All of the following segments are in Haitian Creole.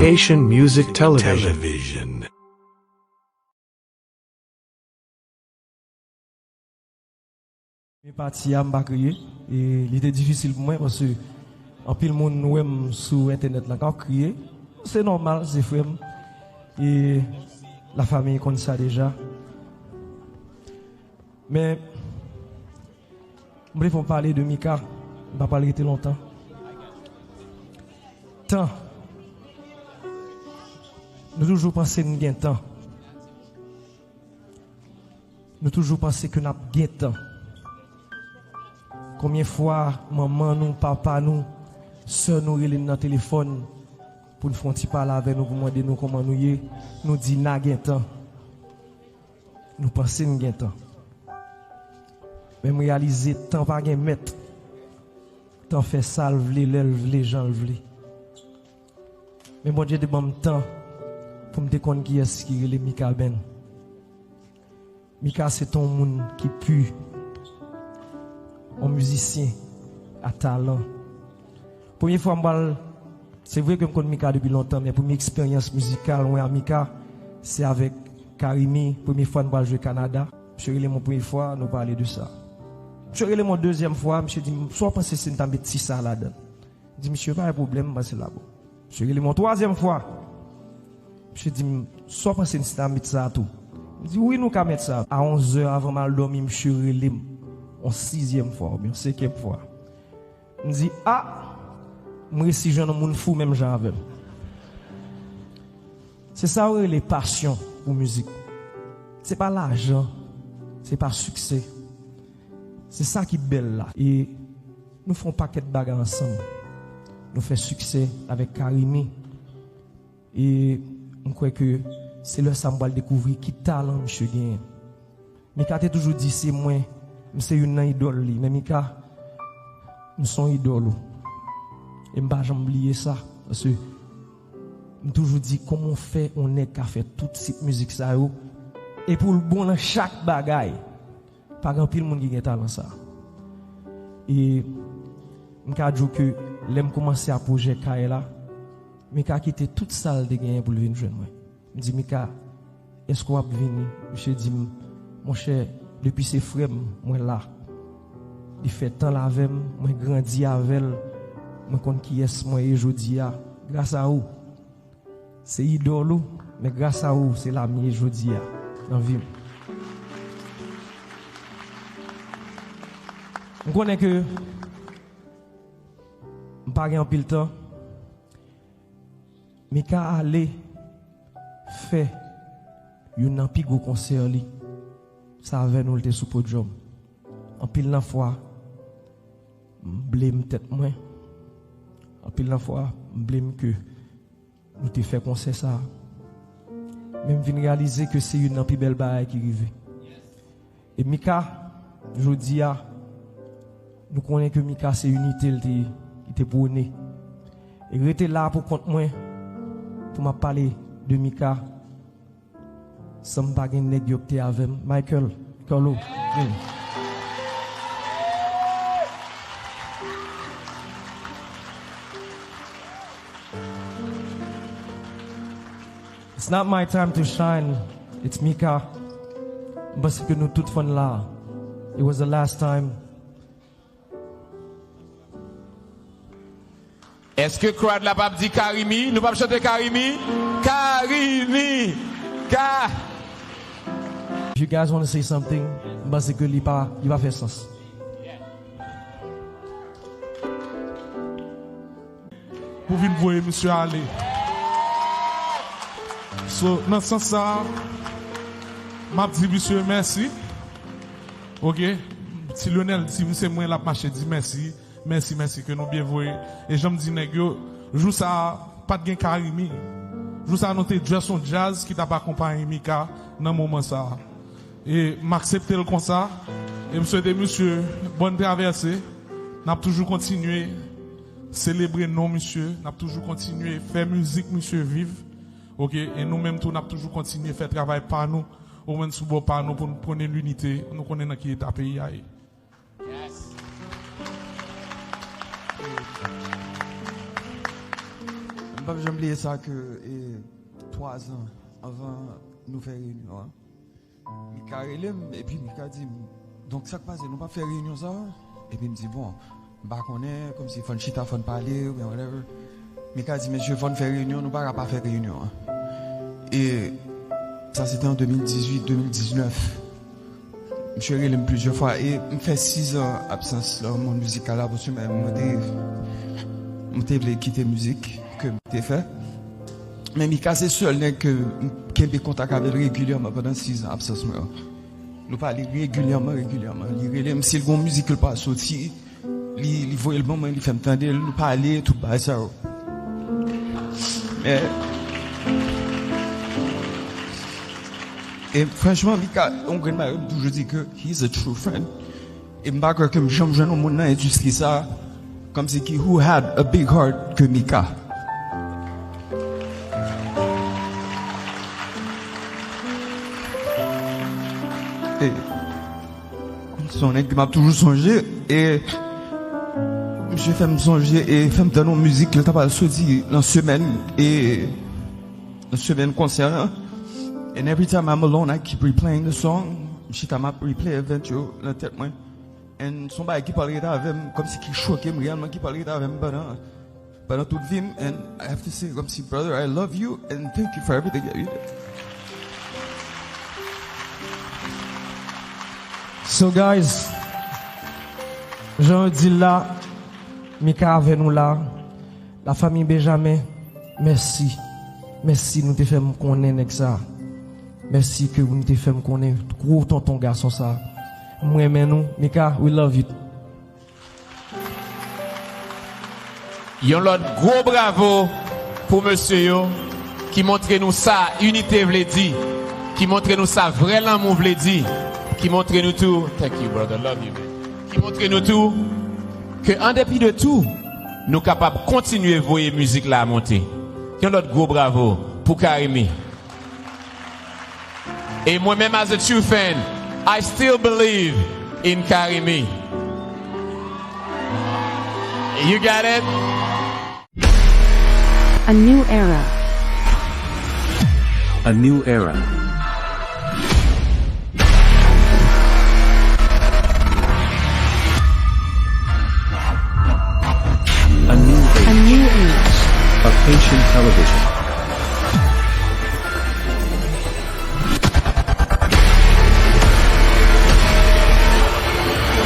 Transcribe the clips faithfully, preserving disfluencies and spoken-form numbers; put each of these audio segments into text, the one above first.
Haitian Music Television. Premye pati a, m pa kriye. E li te difisil pou mwen, paske anpil moun wè m sou entènèt la k ap kriye. Se nòmal, se frè m. E lafanmi konn sa deja. Men, m vle fè w pale de Mika. M pa pral rete lontan. Tan. Nou toujou panse n gen tan. Nou toujou panse ke n ap gen tan. Konbyen fwa manman nou, papa nou, sè nou rele n nan telefòn pou n fè yon ti pale avè nou, pou mande nou kòman nou ye, nou di n a gen tan. Nou panse n gen tan. Men m reyalize tan pa gen mèt. Tan fè sa l vle, lè l vle, jan l vle. Men Bondye te ban m tan pou m te konn kiyès ki rele Mika Band. Mika se te yon moun ki pi, yon mizisyen a talan. Premye fwa m pral, se vre ke m konn Mika depi lontan, men premye eksperyans mizikal mwen a Mika, se avèk Carimi, premye fwa n pral jwe Kanada. Misye rele m yon premye fwa, nou pale de sa. Misye rele m yon dezyèm fwa, misye di m, "Sa w panse si n ta met ti sa ladan?" M di, "Misye, pa gen pwoblèm, m panse l ap bon." Misye rele m yon twazyèm fwa. Misye di m, "Sa w panse si n ta met sa tou?" M di, "Wi, nou ka met sa." A onz è avan m al dòmi, misye rele m yon sizyèm fwa oubyen yon senkyèm fwa. M di, "A, m resi jwenn yon moun fou menm jan avè m." Se sa yo rele pasyon pou mizik. Se pa lajan, se pa siksè. Se sa ki bèl la. E nou fè yon pakèt bagay ansanm. Nou fè siksè avèk Carimi. E m kwè ke se lè sa m pral dekouvri ki talan misye genyen. Mika te toujou di se mwen, m se youn nan idòl li. Men Mika, m se yon idòl ou. E m pa janm bliye sa. Paske m toujou di kòman w fè yon nèg ka fè tout tip mizik sa yo. E pou l bon nan chak bagay. Pa gen anpil moun ki gen talan sa. E m ka di w ke lè m kòmanse a pwojè Kay la, Mika kite tout sa l te genyen pou l vin jwenn mwen. M di, "Mika, èske w ap vini?" Misye di m, "Monchè, depi se frè m, mwen la. Li fè tan l avè m, mwen grandi avè l, mwen konn kiyès mwen ye jodi a, gras a ou." Se idòl ou, men gras a ou, se la m ye jodi a, nan vi m. M konnen ke m pa gen anpil tan, Mika ale fè youn nan pi gwo konsè li. Sa avè nou l te sou podyòm. Anpil nan fwa, m blame tèt mwen. Anpil nan fwa, m blame ke nou te fè konsè sa a. Men m vin reyalize ke se youn nan pi bèl bagay ki rive. E Mika, jodi a, nou konnen ke Mika se inite l te, li te pwone. E rete la pou kont mwen, pou m ap pale de Mika, san m pa gen nèg yo ki te avè m. Michael, Carlo, vini. It's not my time to shine, it's Mika. M panse ke nou tout fann la. It was the last time. Èske crowd la p ap di Carimi? Nou p ap chante Carimi? Carimi! Ka... If you guys wanna say something, m panse ke li pa, li pa fè sans. Pou vin voye misye ale. So, nan sans sa, m ap di misye mèsi. Oke? Ti Lionel di m se mwen l ap mache di mèsi, mèsi, mèsi, ke nou byen voye. E jan m di nèg yo, jou sa a, pa t gen Carimi. Jou sa a, nou te just yon djaz ki t ap akonpaye Mika nan moman sa a. E m aksepte l konsa. E m swete misye bòn travèse. N ap toujou kontinye selebre non misye. N ap toujou kontinye fè mizik misye viv. Oke? E nou menm tou, n ap toujou kontinye fè travay pa nou. Ou menm sou bò pa nou pou n pwone linite. Nou konnen nan ki eta peyi a ye. Yes. Pap janm bliye sa ke, e, twa zan anvan nou fè reyinyon an, Mika rele m, epi Mika di m, "Donk, sa k pase, nou p ap fè reyinyon sa a?" Epi m di, "Bon, m pa konnen, kòmsi fò n chita, fò n pale, oubyen whatever." Mika di, "Mesye, fò n fè reyinyon, nou pa ka pa fè reyinyon an." E sa, se te an de mil dizuit, de mil diznèf. Misye rele m plizyè fwa, e m fè sis an absans nan mond mizikal la, paske mwen, mwen te, mwen te vle kite mizik ke m te fè. Men Mika se sèl nèg ke m kenbe kontak avè l regilyèman pandan sis an absans mwen yo. Nou pale regilyèman, regilyèman. Li rele m, si l gon mizik ke l pa soti, li, li voye l ban mwen, li fè m tande l, nou pale, tout bagay sa yo. Men, e franchman, Mika, yon grenn bagay, m toujou di ke he's a true friend. E m pa kwè ke m janm jwenn yon moun nan endistri sa, kòmsi ki who had a big heart ke Mika. E se yon nèg ke m ap toujou sonje, e misye fè m sonje, e fè m tande yon mizik ke l ta pral soti nan semèn, e nan semèn konsè an. And every time I'm alone, I keep replaying the song. M chita, m ap replay event yo nan tèt mwen. And se yon bagay ki pral rete avè m, kòmsi ki choke m reyèlman, ki pral rete avè m pandan, pandan tout vi m. And I have to say, kòmsi, brother, I love you and thank you for everything that you did. So, guys, jan yo di l la, Mika avè nou la. Lafanmi Benjamin, mèsi. Mèsi nou te fè m konnen nèg sa. Mèsi ke nou te fè m konnen gwo tonton gason sa. M renmen nou. Mika, we love you. Yon lòt gwo bravo pou mesye yo ki montre nou sa inite vle di, ki montre nou sa vrè lanmou vle di, ki montre nou tou, thank you, brother, love you, man. Ki montre nou tou ke, an depi de tou, nou kapab kontinye voye mizik la monte. Yon lòt gwo bravo pou Carimi. E mwen menm, as a true fan, I still believe in Carimi. You got it? A new era. A new era. A new age. A new age. Of Haitian television.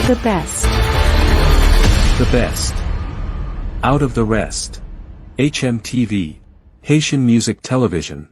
The best. The best. Out of the rest. H M T V, Haitian Music Television.